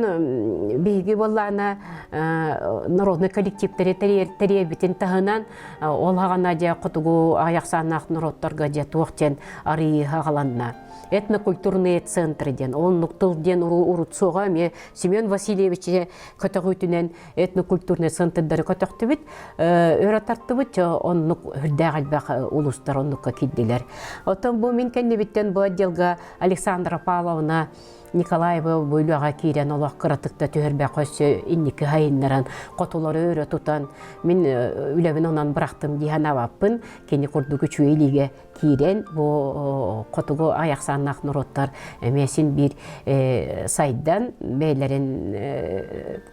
биһиги буоллаана народный коллективтэри тэрийэрбитин таһынан ол хаҕана дьэ хотугу аҕыйах норуоттарга дьэ туох диэн арыйыы хаҕаланна. Этнокультурные центры диэн оннук тыл диэн урут суоҕа эмиэ Семен Васильевич көтөҕүүтүнэн этнокультурный центрдары көтөхтүбүт, өрө тартыбыт, оннук үрдээх элбэх улуустар оннукка киирдилэр. Оттон бу мин кэннибиттэн бу отделга Александра Павловна Николаева бу үлэҕэ киирэн олох кыратык да түһэрбэххэ өссө инники хайыннаран хотулары өрө тутан мин үлэбин онон бырахтым дии санаабаппын кини курдук үчүгэй илиигэ киирэн бу хотугу айахсааннаах норуоттар эмиэ син биир сайдан бэйэлэрин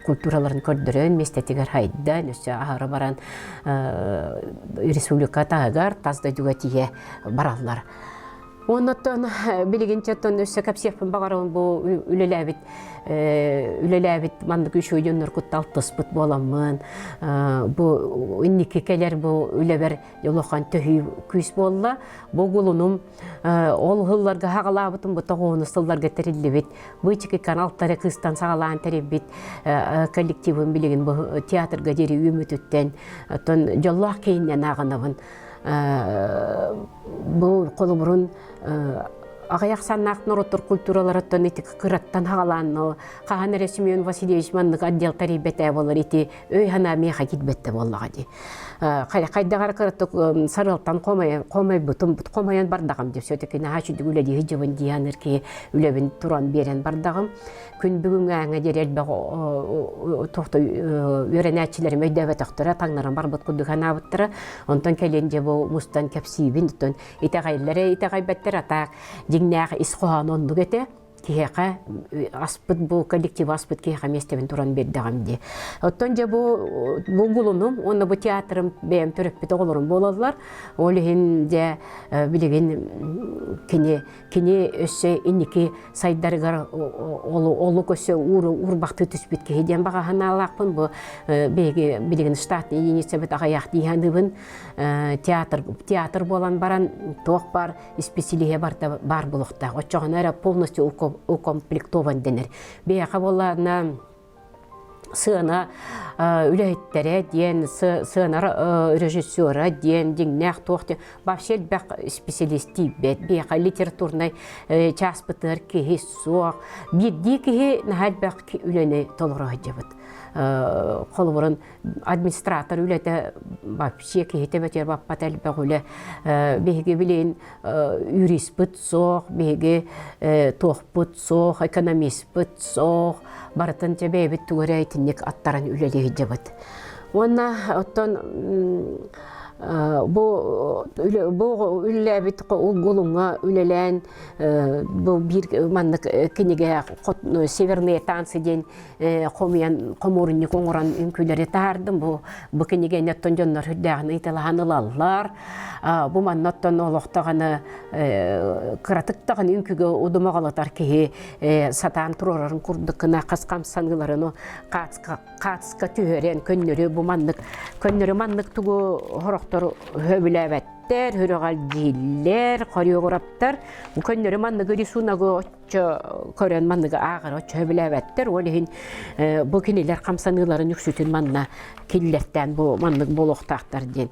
культураларын көрдөрөн миэстэтигэр хайдан өссө аһары баран республика таһыгар тас дойдуга тиийэ бараллар Оннуттан билигин чоттон өссө кэпсиэхпин баҕарабын бу үлэлээбит үлэлээбит маннык үчүгэй дьоннор кытта алтыспыт буоламмын бу инники кэлэр бу үлэбэр улахан төһүү күүс буолла. Бу гулунум ол сылларга хаҕалаабытым бу тоҕуһуну сылларга тэриллибит бычыки каналтары кыыстан саҕалаан тэрийбит коллективым билигин бу театрга диэри үүмүтүттэн оттон дьоллоох киһиннэн ааҕынабын. Бу холобурун аҕыйах саннаах норуоттар культураларыттан ити кыраттан хаҕалаан хаһан эрэ Семен Васильевич маннык отдел тэрийбэтэ буолар ити өй-санаа миэхэ киирбэттэ буоллаҕа дии. Хайдах эрэ кыраттык сарыалтан хомойбутум хомойон бардаҕым дии все-таки наһаа үчүгэй үлэлии сылдьабын дии саныыр киһи үлэбин туран биэрэн бардаҕым. Күн бүгүҥҥээҥҥэ диэри элбэх туохта үөрэнээччилэрим өйдөөбөтөхтөрө, таҥнаран барбыт курдук санаабыттара. Онтон кэлин дьэ бу мустан кэпсиибин, оттон итэҕэйэллэрэ итэҕэйбэттэр, атаак дьиҥнээх ис хоһооно оннук этэ. Киһиэхэ аспыт бу коллектив аспыт киһиэхэ миэстэбин туран биэрдэҕим дии. Оттон дьэ бу бу гулунум уонна бу театрым бэйэм төрөппүт оҕолорум буолаллар. Ол иһин дьэ билигин кини Кини өссө инники сайдарыгар олук өссө уурбахтыы түспүт киһи диэн баҕа санаалаахпын. Бу биһиги билигин штатный единицабыт аҕыйах дии саныыбын. Театр, театр буолан баран туох бар исписэлииһэ барыта баар буолуохтаах. Оччоҕуна эрэ полностью укомплектован дэнэр. Биһиэхэ буоллаҕына сыана үлэһиттэрэ диэн, сыана режиссера диэн, дьиҥнээх туох диэн вообще элбэх специалист тиийбэт. Биһиэхэ литературнай чааспытыгар киһи суох. Биирдии киһи наһаа элбэх үлэни толоро сылдьабыт. Холобурун администратор үлэтэ вообще киһитэ бэтиэр баппат элбэх үлэ. Биһиги билин юриспыт суох, биһиги туохпут суох, экономиспыт суох, барытын дьэ бэйэбит тугу эрэ итинник аттаран үлэлии сылдьабыт. Уонна оттон бу бу үлэлээбит Гулуҥҥа үлэлээн бу биир маннык кинигэ «Северные танцы» диэн хомуйан хомуурунньук оҥорон үҥкүүлэри таһаардым. Бу бу кинигэни оттон дьоннор үрдээҕин ыйыталаһан ылаллар. Бу манна оттон олох даҕаны кыратык даҕаны үҥкүүгэ удумаҕалатар киһи сатаан туруорарын курдук гына хас хамсаныыларын хаацка түһэрэн көннөрү бу маннык көннөрү маннык тугу хорохтор сөбүлээбэттэр, сүрэҕэлдьииллэр, хореографтар көннөрү манныгы рисуногу оччо көрөн манныгы ааҕары оччо сөбүлээбэттэр. Ол иһин бу кинилэр хамсаныыларын үксүтүн манна киллэртээн бу маннык буолуохтаахтар диэн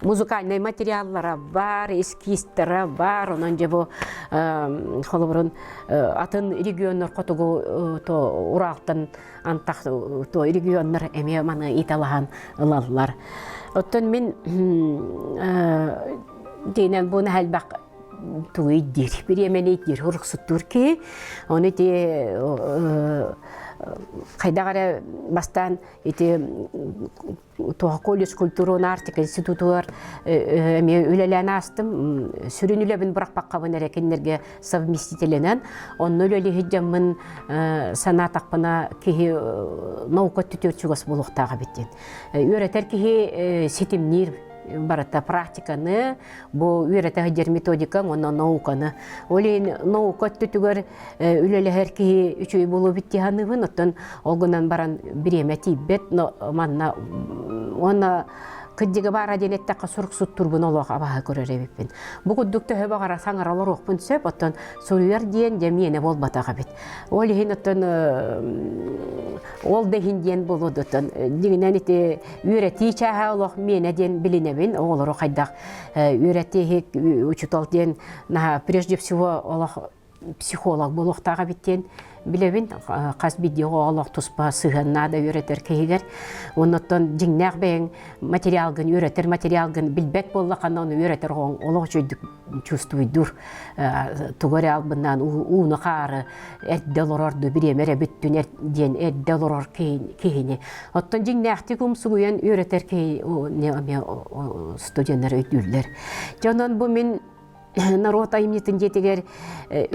музыкальнай материаллара бар, эскизтара бар, онон дьэ бу холобурун атын регионнар хотугу то Уралтан антах то регионнар эмиэ маны италаһан ылаллар. Оттон мин диинэн бу элбэх тугу диир, бириэмэни диир, уруксуттуур киһи. Ону ити хайдах эрэ бастаан ити туох колледж культура уонна Арктика институтугар эмиэ үлэлээн аастым. Сүрүн үлэбин бырахпаккабын эрэ кинилэргэ совместителинэн. Онно үлэлии сылдьаммын санаатахпына киһи наука өттүтүгэр чугас буолуохтаах эбит диэн. Үөрэтэр киһи ситимниир барыта практиканы, бу үөрэтэ сылдьар методикаҥ уонна науканы. Ол иһин наука өттүтүгэр үлэлэһэр киһи үчүгэй буолуо эбит дии саныыбын. Оттон ол гынан баран бириэмэ тиийбэт, но манна уонна кырдьыга баара диэн эттэххэ суруксуттуурбун олох абаһы көрөр эбиппин. Бу курдук төһө баҕара саҥара олоруохпун сөп, оттон суруйар диэн дьэ миэнэ буолбатах эбит. Ол иһин оттон ол да иһин диэн буолуо оттон дьиҥинэн ити үөрэтии чааһа олох миэнэ диэн билинэбин. Оҕолору хайдах үөрэтии учуутал диэн наһаа прежде всего олох психолог буолуохтаах эбит диэн билэбин. Хас биирдии оҕо олох туспа сыһыаннаа да үөрэтэр киһигэр. Оннуттан дьиҥнээх бэйэҥ материалгын үөрэтэр материалгын билбэт буоллаххына ону үөрэтэр оҕоҥ олох үчүгэйдик чувствуйдуур. Тугу эрэ албыннаан ууну хаары эрдэ олорор дуу бириэмэ эрэ бүттүн диэн эрдэ олорор киһини. Оттон дьиҥнээхтик умсугуйан үөрэтэр киһи эмиэ студеннар өйдүүллэр. Дьэ онон бу мин норуот айымньытын дьиэтигэр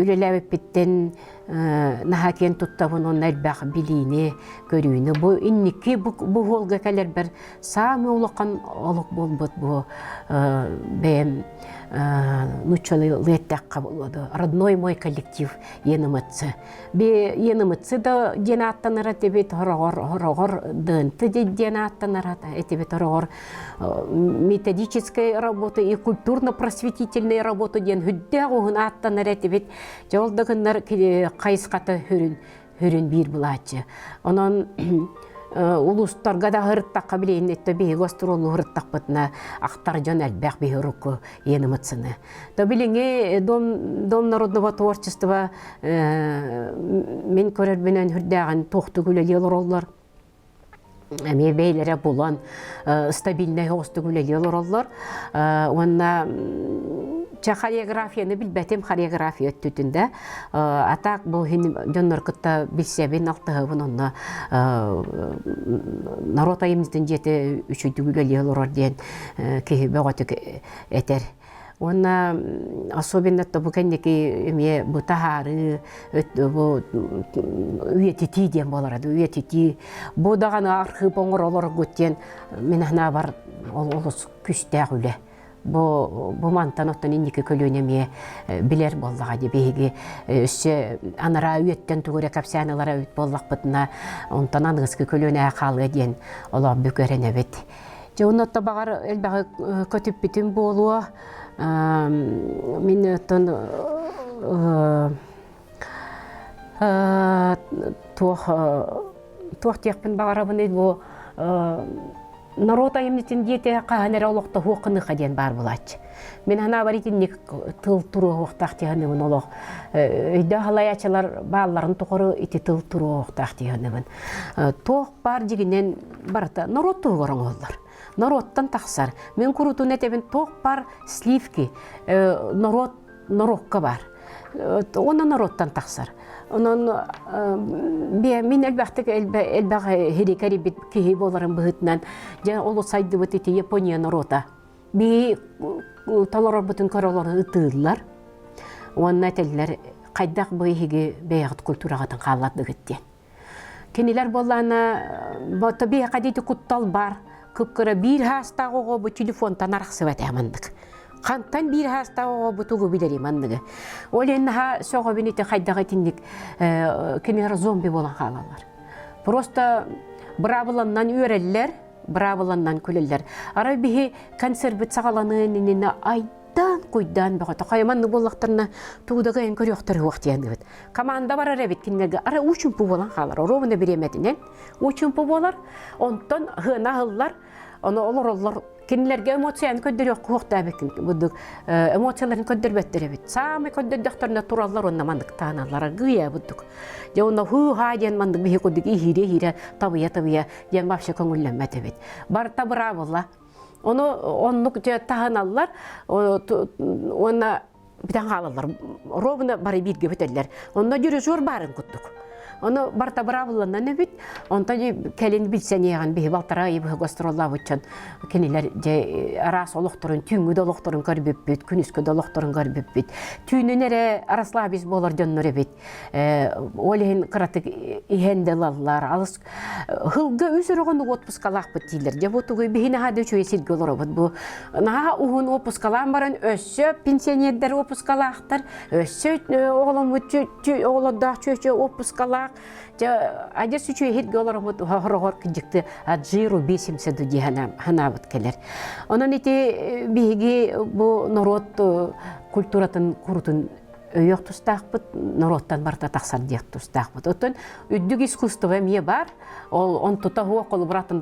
үлэлээбиппиттэн наһаа киэн туттабын уонна элбэх билиини, көрүүнү. Бу инники бу суолга кэлэрбэр саамай улахан олук буолбут бу бэйэм нууччалыы эттэххэ родной мой коллектив ЕНМЦ. Би ЕНМЦ да диэн ааттанар этибит, хороҕор хороҕор ДНТ диэн ааттанар этибит, хороҕор методическая работа и культурно-просветительная работа диэн хүддээх уһун ааттанар этибит. Дьэ ол да гыннар хайысхата хүрүн хүрүн биир булааччы. Онон улуустарга да һырыттахха билигин өттө биһиги остуруолу һырыттахпытына ахтар дьон элбэх биһи урукку ЕНМЦны. То билиҥи дом, дом народного творчества мин көрөрбүнэн хүрдээҕин туохтук үлэлии олороллор. Эмиэ бэйлэрэ булан стабильнай оҕустук үлэлии олороллор. Уонна чэ хореографияны билбэтим хореография өттүтүн да. А так бу иһин дьоннор кытта билсэбин, алтыһабын онно народ айымньытын дьиэтэ үчүгдүк үлэлии олорор диэн киһи бөҕөтүк этэр. Уонна особенно бу кэнники эмиэ бу таһаарыы бу үйэтитии диэн буолара үйэтитии бу даҕаны архыып оҥоролоргут диэн мин санаабар олус күүстээх үлэ. Бу бу мантан оттон инники көлүөнэ эмиэ билэр буоллаҕа дии биһиги өссө анараа үйэттэн тугу эрэ кэпсээн ылара эбит буоллахпытына онтон аныгыскы көлүөнэ хаалыа диэн олох бүк эрэнэбит. Дьэ онно баҕар элбэҕи көтүппүтүм буолуо. Мин оттон туох туох диэхпин баҕарабыный бу. Норуот айымньытын диэтэ хаһан эрэ олохтоһуох гыныха диэн баар буолааччы. Мин санаабар итинник тыл туруоһуохтаах дии саныыбын олох. Өйдөөх халайааччылар баалларын тухары ити тыл туруоһуохтаах дии саныыбын. Туох баар дьигинэн барыта норуот туһугар оҥоһуллар. Норуоттан тахсар. Мин курутун этэбин туох баар сливки норуот норуокка баар. Уонна норуоттан тахсар. Онон мин элбэхтик элбэх хирикэрийбит киһи буоларым быһыытынан дьэ олус сайдыбыт ити Япония норуота. Биһи толорорбутун көрө олорон ытыыллар. Уонна этэллэр хайдах бу эһиги бэйэҕит культураҕытын хааллардыгыт диэн. Кинилэр буоллаана бото биһиэхэ диэти куттал бар. Кып-кыра биир хаастаах оҕо бу телефонтан арахсыбат ээ маннык. Хантан биир хаастаах оҕо бу тугу билэрий манныгы. Ол иһин наһаа сөҕөбүн ити хайдах итинник кинилэр зомби буолан хаалаллар. Просто быраабыланнан үөрэллэр, быраабыланнан күлэллэр. Арай биһи концербит саҕаланыан иннинэ айдаан куйдаан бөҕөтө. Хайа маннык буоллахтарына тугу да кыайан көрүөхтэрэ суох диэн Команда барар эбит кинилэргэ арай уу чумпу буолан хаалар. Оруобуна бириэмэтинэн уу чумпу буолар. Онтон хыана аһыллар, ону олороллор. Кинилэргэ эмоцияны көрдөрүөх куохтаабыккын курдук эмоцияларын көрдөрбөттөр эбит. Саамай көрдөрдөхтөрүнэ тураллар уонна манныктааналлар аргыйа бурдук. Дьэ уонна хуу-хаа диэн маннык биһи курдук иһиирэ-иһиирэ табыйа-табыйа диэн вообще көҥүллэммэт эбит. Барыта быраабыла. Ону оннук дьэ таһыналлар уонна бүтэн хаалаллар. Ровно бары бииргэ бүтэллэр. Онно дирижер баарын курдук. Ону барыта быраабылланан эбит. Онтон кэлин билсэн иэҕин биһи балтараа ый быһа гастроллаабытчан кинилэр дьэ араас олохторун, түүҥҥү да олохторун көрбүппүт, күнүскү да олохторун көрбүппүт. Түүнүн эрэ расслабись буолар дьоннор эбит. Ол иһин кыратык иһэн да ылаллар. Алыс Һылга үс өрөҕөн отпускалаахпыт дииллэр. Дьэ бу тугуй биһи наһаа да үчүгэй сиргэ олоробут. Бу наһаа уһун отпускалаан баран өссө пенсионердэр отпускалаахтар, өссө оҕоломмут оҕолордоох чүөчэ отпускалаах. Дьэ адьас үчүгэй сиргэ олоробут хороҕор кыдьыкты аджиру бесимся дии ханаабыт кэлэр. Онон ити биһиги бу норуот культуратын курутун өйөх тустаахпыт, норуоттан барыта тахсар диэх тустаахпыт. Оттон үрдүк искусство эмиэ бар. Ол онтута хуох холобур атын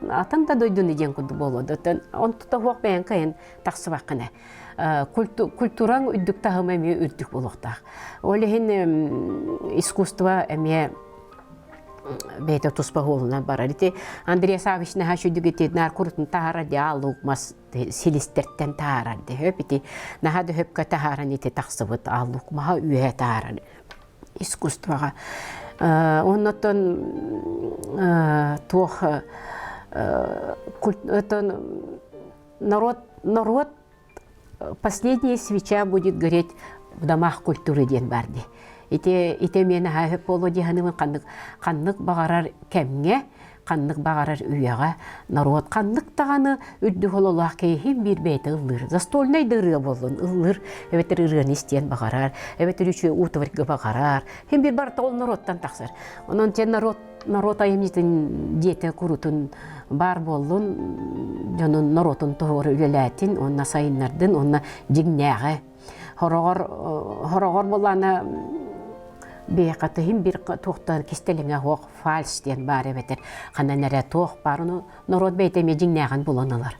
атын да дойдуну диэн курдук буолуо. Оттон онтута хуох бэйэн кайын тахсыбаккына. Культураң үрдүк таһыма эмиэ үрдүк буолуохтаах. Ол иһин искусство эмиэ бэйэтэ туспа хуолунан барар. Ити Андрей Савич наһаа үчүгэй ити наар курутун таһара диалог мас силистэртэн таһаарар дөһөп ити наһаа дөһөпкө таһааран ити тахсыбыт ааллук маһа үөһэ таһаарар искусствоҕа оннотон туох оттон народ народ последняя свеча будет гореть в домах культуры диэн баар дии ити ити эмиэ наһаа сөп буолуо дии саныыбын ханнык ханнык баҕарар кэмҥэ ханнык баҕарар үйэҕэ норуот ханнык даҕаны үрдүк ололоох киһи биир бэйэтэ ыллыыр. Застольнай да ырыа буоллун ыллыыр, эбэтэр ырыаны истиэн баҕарар, эбэтэр үчүгэй утварьга баҕарар. Хин биир барыта ол норуоттан тахсар. Онон те народ народ айымньытын дьиэтэ курутун баар буоллун, дьонун норуотун туһугар үлэлээтин, уонна сайыннардын, уонна дьиҥнээҕи Хороҕор хороҕор буоллаана биһиэхэ тыһым бир туохтан кистэлэҥэ суох фальш диэн баар эбэтэр ханан эрэ туох баар ону норуот бэйэтэ эмиэ дьиҥнээҕин булан ылар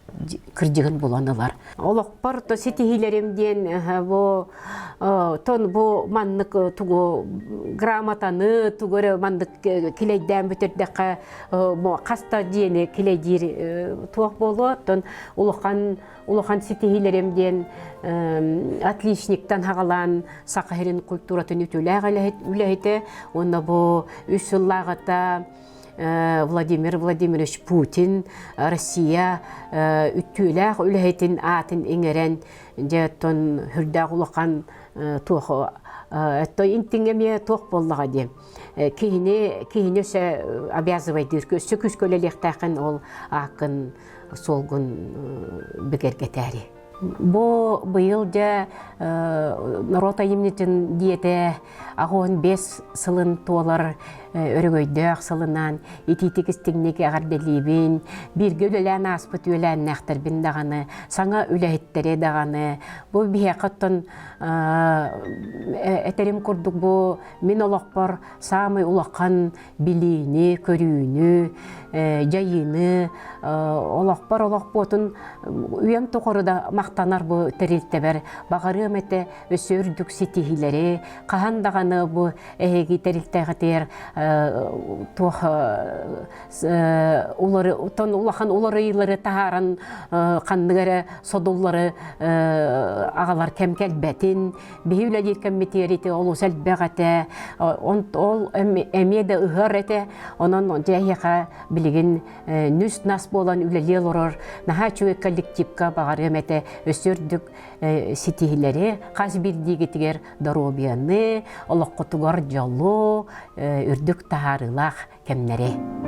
кырдьыгын булан ылар олохпор то ситиһиилэрим диэн бу тон бу маннык тугу грамотаны тугу эрэ маннык килэйдээн бүтэрдэххэ хаста диэни килэйдиир туох буолуо оттон улахан улахан ситиһиилэрим диэн отличниктан хаҕалаан Саха сирин культуратын үтүөлээх үлэһитэ уонна бу үс сыллааҕыта Владимир Владимирович Путин Россия үтүөлээх үлэһитин аатын иҥэрэн дьэ оттон сүрдээх улахан туох оттон интиҥ эмиэ туох буоллаҕа диэн киһини киһини өссө обязывайдыыр өссө күүскэ үлэлиэхтээххин ол ааккын суолгун бигэргэтээри. Бу быйыл дьэ норуот айымньытын диэтэ 85 сылын туолар өрөгөйдөөх сылынан итиитик истиҥник эҕэрдэлиибин. Бииргэ үлэлээн ааспыт үөлээннээхтэрбин даҕаны, саҥа үлэһиттэри даҕаны. Бу биһиэхэ оттон этэрим курдук бу мин олохпор саамай улахан билиини, көрүүнү, дьайыыны олохпор олохпуотун үйэм тухары да махтанар бу тэрилтэбэр баҕарыам этэ өссө үрдүк ситиһиилэри хаһан даҕаны бу эһиги тэрилтэҕитигэр туох улары тон улахан уларыйыылары таһааран ханнык эрэ содуллары аҕалар кэм кэлбэтин Биһи үлэлиир кэммитигэр ити олус элбэх этэ. Ол эмиэ да ыһар этэ. Онон дьэ эһиэхэ билигин нүс-нас буолан үлэлии олорор наһаа үчүгэй коллективка баҕарыам этэ. Өссө үрдүк ситиһиилэри хас биирдиигитигэр доруобуйаны, олоххутугар дьолу, үрдүк таһаарыылаах кэмнэри.